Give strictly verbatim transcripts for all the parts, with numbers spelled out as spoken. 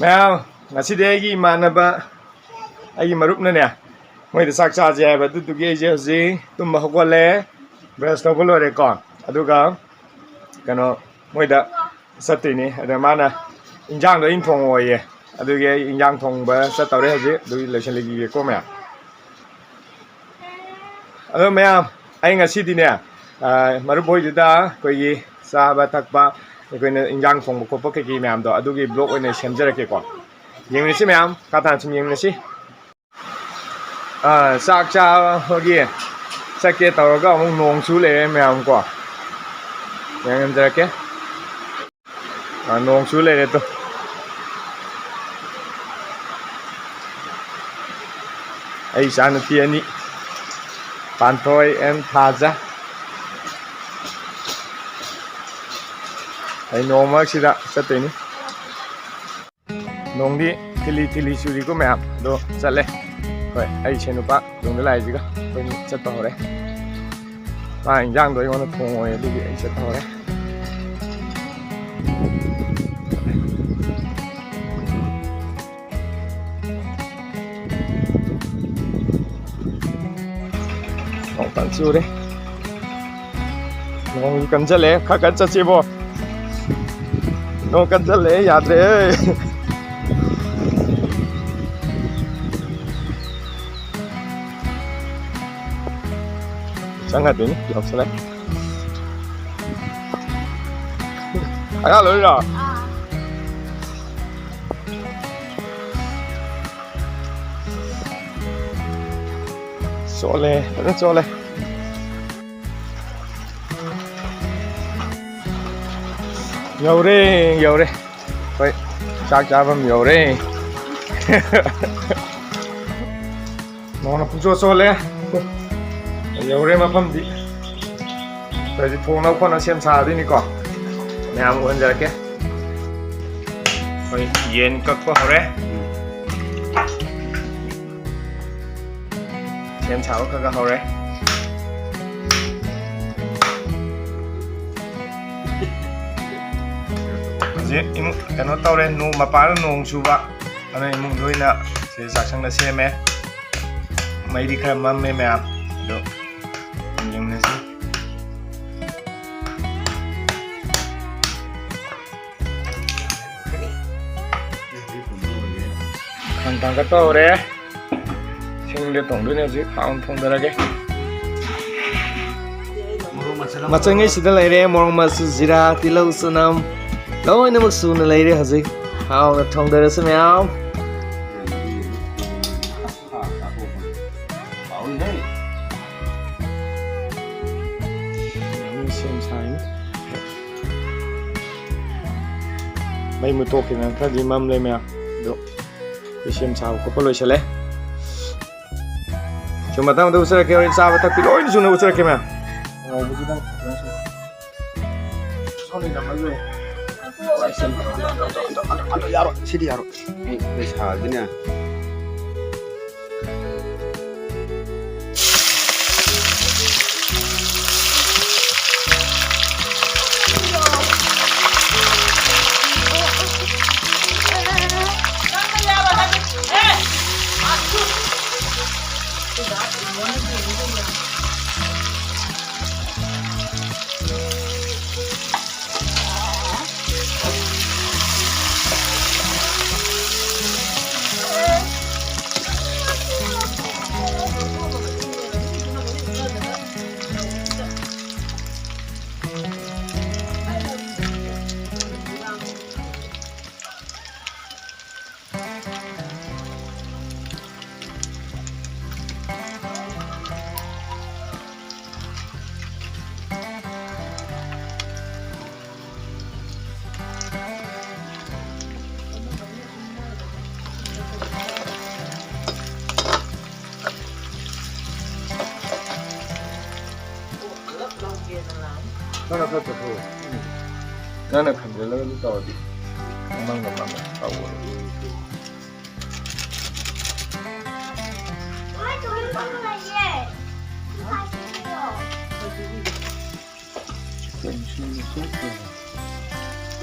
ꯃꯌꯥꯝ, ꯉꯁꯤꯗꯤ ꯑꯩꯒꯤ ꯏꯃꯥꯟꯅꯕ, ꯑꯩꯒꯤ ꯃꯔꯨꯞꯅꯅꯦ, ꯃꯣꯏꯗ ꯆꯥꯛ ꯆꯥꯁꯦ ꯍꯥꯏꯕ, ꯑꯗꯨꯗꯨꯒꯤ ꯑꯩꯁꯦ ꯍꯧꯖꯤꯛ ꯇꯨꯝꯕ ꯍꯧꯒꯠꯂꯦ, ꯕ꯭ꯔꯁ ꯇꯧꯕ ꯂꯣꯏꯔꯦꯀꯣ, ꯑꯗꯨꯒ ꯀꯩꯅꯣ, ꯃꯣꯏꯗ ꯆꯠꯇꯣꯏꯅꯤ꯫ ꯑꯗ ꯃꯥꯅ ꯏꯟꯖꯥꯡꯗꯣ ꯑꯩꯅ ꯊꯣꯡꯉꯣꯌꯦ, ꯑꯗꯨꯒꯤ ꯑꯩ ꯏꯟꯖꯥꯡ ꯊꯣꯡꯕ ꯆꯠꯇꯧꯔꯦ ꯍꯧꯖꯤꯛ, ꯑꯗꯨꯒꯤ ꯂꯣꯏꯁꯤꯜꯂꯤꯒꯦꯀꯣ ꯃꯌꯥꯝ꯫ ꯑꯗꯣ ꯃꯌꯥꯝ, ꯑꯩ ꯉꯁꯤꯗꯤꯅꯦ, ꯑ, ꯃꯔꯨꯞ ꯍꯣꯏꯗꯨꯗ ꯑꯩꯈꯣꯏꯒꯤ ꯆꯥꯕ ꯊꯛꯄ, ꯑꯩꯈꯣꯏꯅ ꯏꯟꯖꯥꯡ ꯊꯣꯡꯕ ꯈꯣꯠꯄ ꯀꯩꯀꯩ ꯃꯌꯥꯝꯗꯣ, ꯑꯗꯨꯒꯤ ꯕ꯭ꯂꯣꯛ ꯑꯣꯏꯅ ꯁꯦꯝꯖꯔꯛꯀꯦꯀꯣ꯫ ꯌꯦꯡꯃꯤꯟꯅꯁꯤ ꯃꯌꯥꯝ, ꯈꯥ ꯊꯥꯅ ꯁꯨꯝ ꯌꯦꯡꯃꯤꯟꯅꯁꯤ꯫ ꯑ, ꯆꯥꯛ ꯆꯥꯕꯒꯤ ꯆꯠꯀꯦ ꯇꯧꯔꯒ ꯑꯃꯨꯛ ꯅꯣꯡ ꯆꯨ ꯂꯩꯔꯦ ꯃꯌꯥꯝ ꯀꯣ꯫ ꯌꯦꯡꯍꯟꯖꯔꯛꯀꯦ꯫ ꯑ, ꯅꯣꯡ ꯆꯨ ꯂꯩꯔꯦ ꯇꯨ꯫ ꯑꯩ ꯏꯆꯥ ꯅꯨꯄꯤ ꯑꯅꯤ, ꯄꯥꯟꯊꯣꯏ and ꯊꯥꯖ꯫ ꯑꯩ ꯅꯣꯡ ꯃꯔꯛꯁꯤꯗ ꯆꯠꯇꯣꯏꯅꯤ꯫ ꯅꯣꯡꯗꯤ ꯊꯤꯂꯤ ꯊꯤꯂꯤ ꯆꯨꯔꯤꯀꯣ ꯃꯌꯥꯝ, ꯑꯗꯣ ꯆꯠꯂꯦ꯫ ꯍꯣꯏ, ꯑꯩ ꯏꯁꯦꯟ ꯅꯨꯄꯥ ꯇꯨꯡꯗ ꯂꯥꯛꯏꯁꯤꯒ ꯑꯩꯈꯣꯏꯅꯤ ꯆꯠꯄ ꯍꯧꯔꯦ꯫ ꯃꯥ ꯏꯟꯖꯥꯡꯗꯣ ꯑꯩꯉꯣꯟꯗ ꯊꯣꯡꯉꯣꯏ, ꯑꯗꯨꯒꯤ ꯑꯩ ꯆꯠꯄ ꯍꯧꯔꯦ꯫ ꯅꯣꯡ ꯀꯟ ꯆꯨꯔꯦ꯫ ꯅꯣꯡ ꯀꯟꯁꯤꯜꯂꯛꯑꯦ, ꯈꯔ ꯈꯔ ꯆꯠꯁꯤꯕꯣ꯫ ꯅꯣꯡ ꯀꯟꯁꯤꯜꯂꯛꯑꯦ, ꯌꯥꯗ꯭ꯔꯦ꯫ ꯆꯪꯉꯗꯣꯏꯅꯤ, ꯌꯧꯁꯜꯂꯦ꯫ ꯑꯉꯥꯡ ꯂꯣꯏꯔꯣ? ꯆꯣꯠꯂꯦ, ꯐꯖꯅ ꯆꯣꯠꯂꯦ꯫ ꯌꯧꯔꯦ, ꯌꯧꯔꯦ꯫ ꯍꯣꯏ, ꯆꯥꯛ ꯆꯥꯐꯝ ꯌꯧꯔꯦ꯫ ꯅꯣꯡꯅ ꯄꯨꯡꯆꯣꯠ ꯆꯣꯠꯂꯦ꯫ ꯌꯧꯔꯦ ꯃꯐꯝꯗꯤ꯫ ꯑꯗꯩꯗꯤ ꯊꯣꯡꯅꯕ ꯈꯣꯠꯅꯕ ꯁꯦꯝ ꯁꯥꯗꯣꯏꯅꯤꯀꯣ꯫ ꯃꯌꯥꯝ ꯎꯍꯟꯖꯔꯛꯀꯦ꯫ ꯑꯩꯈꯣꯏ ꯌꯦꯟ ꯀꯛꯄ ꯍꯧꯔꯦ꯫ ꯁꯦꯝ ꯁꯥꯕ ꯈꯔ ꯈꯔ ꯍꯧꯔꯦ꯫ ꯍꯧꯖꯤꯛ ꯏꯃꯨꯡ ꯀꯩꯅꯣ ꯇꯧꯔꯦ, ꯅꯣꯡ, ꯃꯄꯥꯟꯗ ꯅꯣꯡ ꯆꯨꯕ, ꯑꯗꯨꯅ ꯏꯃꯨꯡꯗ ꯑꯣꯏꯅ ꯁꯤ ꯆꯥꯛꯁꯪꯗ ꯁꯦꯝꯃꯦ꯫ ꯃꯩꯗꯤ ꯈꯔ ꯃꯝꯃꯦ ꯃꯌꯥꯝ, ꯑꯗꯣ ꯌꯦꯡꯃꯤꯟꯅꯁꯤ꯫ ꯈꯥꯡ ꯊꯥꯡꯒꯠꯄ ꯍꯧꯔꯦ꯫ ꯁꯤꯡꯗ ꯊꯣꯡꯗꯣꯏꯅꯦ ꯍꯧꯖꯤꯛ꯫ ꯍꯥꯎꯅ ꯊꯣꯡꯗꯔꯒꯦ꯫ ꯃꯆꯪꯉꯩꯁꯤꯗ ꯂꯩꯔꯦ, ꯃꯣꯔꯣꯛ ꯃꯆꯨ, ꯖꯤꯔꯥ, ꯇꯤꯜꯍꯧ, ꯆꯅꯝ, ꯂꯣꯏꯅꯃꯛ ꯁꯨꯅ ꯂꯩꯔꯦ꯫ ꯍꯧꯖꯤꯛ ꯍꯥꯎꯅ ꯊꯣꯡꯗꯔꯁꯤ ꯃꯌꯥꯝ꯫ ꯁꯦꯝ ꯁꯥꯔꯅꯤ꯫ ꯃꯩ ꯃꯨꯠꯊꯣꯛꯈꯤꯗꯅ ꯈꯔꯗꯤ ꯃꯝꯂꯦ ꯃꯌꯥꯝ, ꯑꯗꯣ ꯑꯩꯈꯣꯏ ꯁꯦꯝ ꯁꯥꯕ ꯈꯣꯠꯄ ꯂꯣꯏꯁꯤꯜꯂꯦ꯫ ꯁꯨꯝ ꯃꯊꯪ ꯃꯊꯪ ꯎꯠꯆꯔꯛꯀꯦ, ꯍꯣꯔꯦꯟ ꯆꯥꯕ ꯊꯛꯄꯤ ꯂꯣꯏꯅ ꯁꯨꯅ ꯎꯠꯆꯔꯛꯀꯦ ꯃꯌꯥꯝ꯫ ꯉꯧꯕꯁꯤꯗꯪ ꯐꯖꯅ ꯁꯨ-, ꯁꯣꯝꯒꯤꯗ ꯑꯃ ꯂꯩ꯫ ꯑꯗꯨ, ꯑꯗꯨ, ꯑꯗꯨ, ꯑꯗꯨ ꯌꯥꯔꯣꯏ, ꯁꯤꯗꯤ ꯌꯥꯔꯣꯏ꯫ ꯑꯩ ꯄꯩꯁꯥꯁꯤꯅꯦ꯫ ꯅꯪꯅ ꯈꯔ ꯆꯠꯊꯣꯛꯑꯣ꯫ ꯎꯝ꯫ ꯅꯪꯅ ꯈꯟꯖꯤꯜꯂꯒ ꯑꯗꯨ ꯇꯧꯔꯗꯤ ꯃꯃꯥꯡꯗ ꯃꯥꯡꯗ ꯇꯧꯕꯅꯦ꯫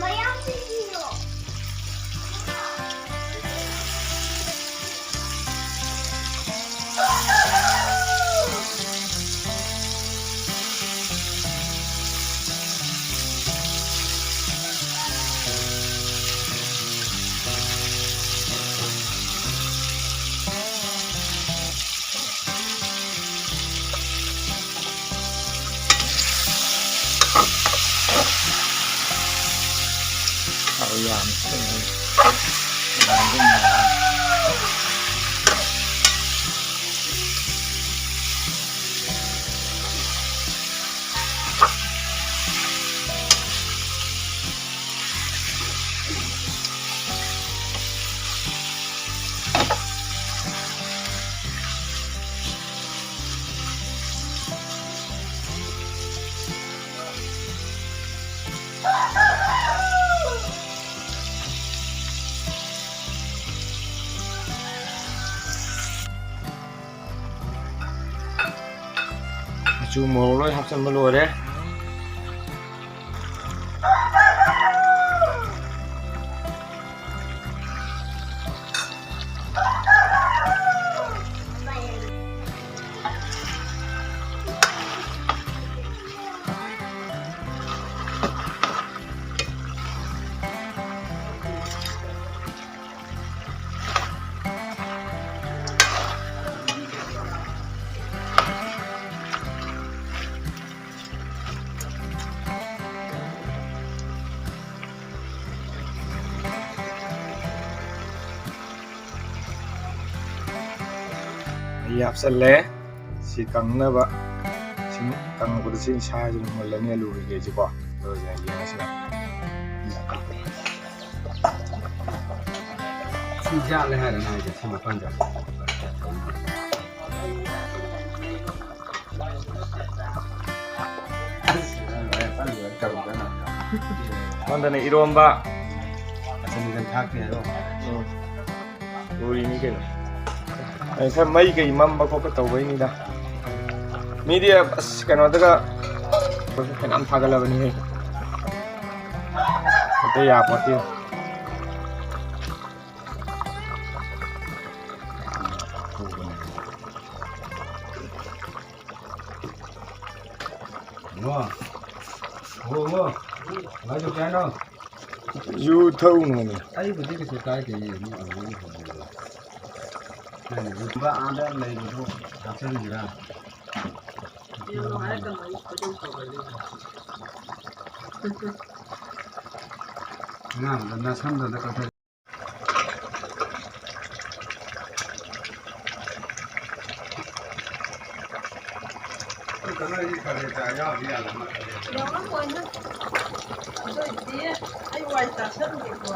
ꯃꯌꯥꯝ ꯁꯤꯁꯤ ꯆꯨ ꯃꯣꯔꯣꯛ ꯂꯣꯏ ꯍꯥꯞꯆꯤꯟꯕ ꯂꯣꯏꯔꯦ꯫ ꯃꯍꯤ ꯍꯥꯞꯆꯜꯂꯦ꯫ ꯁꯤ ꯀꯪꯅꯕ, ꯁꯤ ꯀꯪꯉꯛꯄꯗ ꯁꯤ ꯁꯥꯁꯤ ꯃꯨꯜꯂꯅꯤ, ꯑꯂꯨ ꯀꯩꯀꯩꯁꯤꯀꯣ꯫ ꯑꯗꯨꯒ ꯌꯦꯡꯉꯁꯤ꯫ ꯁꯤ ꯌꯥꯠꯂꯦ ꯍꯥꯏꯔꯦ ꯃꯥꯏꯁꯦ, ꯁꯤ ꯃꯄꯥꯟꯗ꯫ ꯁꯣꯝꯗꯅ ꯏꯔꯣꯝꯕ꯫ ꯃꯆꯟ ꯃꯆꯟ ꯊꯥꯛꯇꯦ ꯍꯥꯏꯔꯣ? ꯎꯝ꯫ ꯂꯣꯏꯔꯤꯅꯤ ꯀꯩꯅꯣ꯫ ꯑꯩ ꯈꯔ ꯃꯩ ꯀꯩ ꯃꯝꯕ ꯈꯣꯠꯄ ꯇꯧꯕꯩꯅꯤꯗ꯫ ꯃꯤꯗꯤ ꯑꯁ ꯀꯩꯅꯣꯗꯒ ꯐꯅꯌꯥꯝ ꯊꯥꯒꯠꯂꯕꯅꯤꯍꯦ꯫ ꯑꯇꯩ ꯌꯥꯄꯣꯠꯇꯦ꯫ ꯏꯕꯨꯡꯉꯣ꯫ ꯍꯣ, ꯍꯣ꯫ ꯀꯃꯥꯏ ꯇꯧꯁꯦ ꯍꯥꯏꯅꯣ? ꯌꯨ ꯊꯛꯎꯅꯣꯃꯤ꯫ ꯑꯩꯕꯨꯗꯤ ꯀꯩꯁꯨ ꯀꯥꯏꯗꯦꯅꯦ, ꯃꯤ ꯑꯃꯨꯛ ꯍꯧꯕꯤꯔꯣ꯫ ꯅꯪꯒꯤ ꯌꯨꯝꯗ ꯑꯥꯗ ꯂꯩꯕꯗꯣ ꯍꯥꯞꯆꯤꯟꯁꯤꯔꯥ? ꯌꯦꯡꯉꯣ ꯍꯥꯏꯔꯒ ꯃꯩ ꯈꯣꯏꯗꯧ ꯁꯥꯎꯒꯠꯂꯤꯅꯦ꯫ ꯑꯉꯥꯡꯗꯣ ꯅꯁꯝꯗꯨꯗ ꯀꯛꯊꯠ꯫ ꯌꯦꯡꯉꯣ ꯂꯣꯏꯅ꯫ ꯑꯗꯨ ꯑꯣꯏꯗꯤ ꯑꯩ ꯋꯥꯏ ꯇꯥꯁꯟꯒꯦꯀꯣ꯫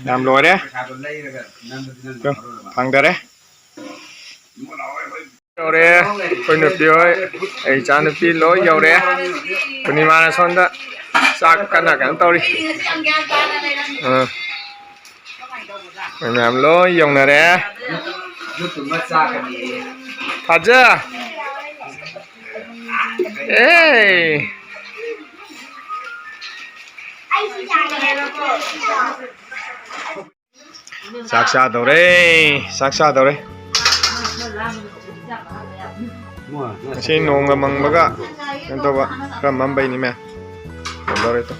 ꯌꯥꯝ ꯂꯣꯏꯔꯦ꯫ ꯄꯩꯁꯥꯗꯣ ꯂꯩꯔꯒ ꯅꯝꯕꯗꯤ ꯅꯪꯅ ꯌꯣ, ꯃꯔꯣꯜ ꯑꯃ꯫ ꯊꯥꯡꯗꯔꯦ꯫ ꯌꯧꯔꯦ꯫ ꯑꯩꯈꯣꯏ ꯅꯨꯄꯤ ꯍꯣꯏ, ꯑꯩ ꯏꯆꯥ ꯅꯨꯄꯤ ꯂꯣꯏ ꯌꯧꯔꯦ꯫ ꯄꯨꯔꯅꯤꯃꯥꯅ ꯁꯣꯝꯗ ꯆꯥꯛ ꯀꯟꯅ ꯀꯩꯅꯣ ꯇꯧꯔꯤ꯫ ꯑꯥ꯫ ꯃꯣꯏ ꯃꯌꯥꯝ ꯂꯣꯏ ꯌꯧꯅꯔꯦ꯫ U-, YouTube ꯆꯥꯛꯀꯅꯤꯌꯦ꯫ ꯊꯥꯖ꯫ ꯑꯦ꯫ ꯆꯥꯛ ꯆꯥꯗꯧꯔꯦ, ꯆꯥꯛ ꯆꯥꯗꯧꯔꯦ꯫ ꯉꯁꯤ ꯅꯣꯡꯒ ꯃꯪꯕꯒ ꯀꯩꯅꯣ ꯇꯧꯕ, ꯈꯔ ꯃꯝꯕꯩꯅꯤ ꯃꯌꯥꯝ꯫ ꯀꯩꯗꯧꯔꯦ ꯇꯨ꯫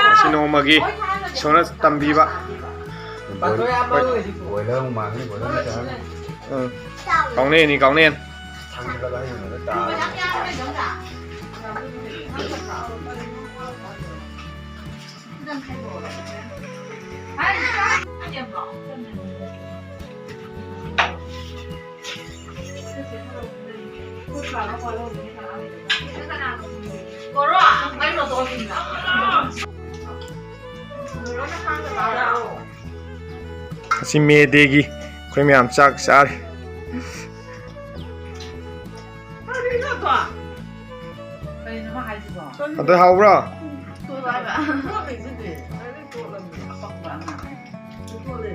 ꯉꯁꯤ ꯅꯣꯡꯃꯒꯤ ꯏꯁꯣꯔꯅ ꯇꯝꯕꯤꯕ꯫ ꯕꯣꯏꯂꯔ ꯑꯃꯨꯛ ꯃꯥꯡꯉꯤ, ꯕꯣꯏꯂꯔ ꯃꯆꯥ ꯑꯃ꯫ ꯎꯝ꯫ ꯀꯥꯎꯅꯦꯟꯅꯤ, ꯀꯥꯎꯅꯦꯟ꯫ ꯊꯥꯡꯒꯠꯂꯒ ꯍꯌꯦꯡ ꯑꯃꯨꯛ ꯇꯥꯔꯅꯤ꯫ ꯉꯁꯤ ꯃꯦ ꯗꯦꯒꯤ ꯑꯩꯈꯣꯏ ꯃꯌꯥꯝ ꯆꯥꯛ ꯆꯥꯔꯤ꯫ ꯀꯔꯤꯅꯣ ꯃꯥ ꯍꯥꯏꯁꯤꯕꯣ? ꯑꯗꯨ ꯍꯥꯎꯕ꯭ꯔꯣ? ꯇꯣꯠꯂꯣ ꯍꯥꯏꯕ꯫ ꯇꯣꯠꯂꯤꯁꯤꯗꯤ꯫ ꯑꯄꯪꯕ ꯑꯉꯥꯡ꯫ ꯇꯣꯠꯂꯦ꯫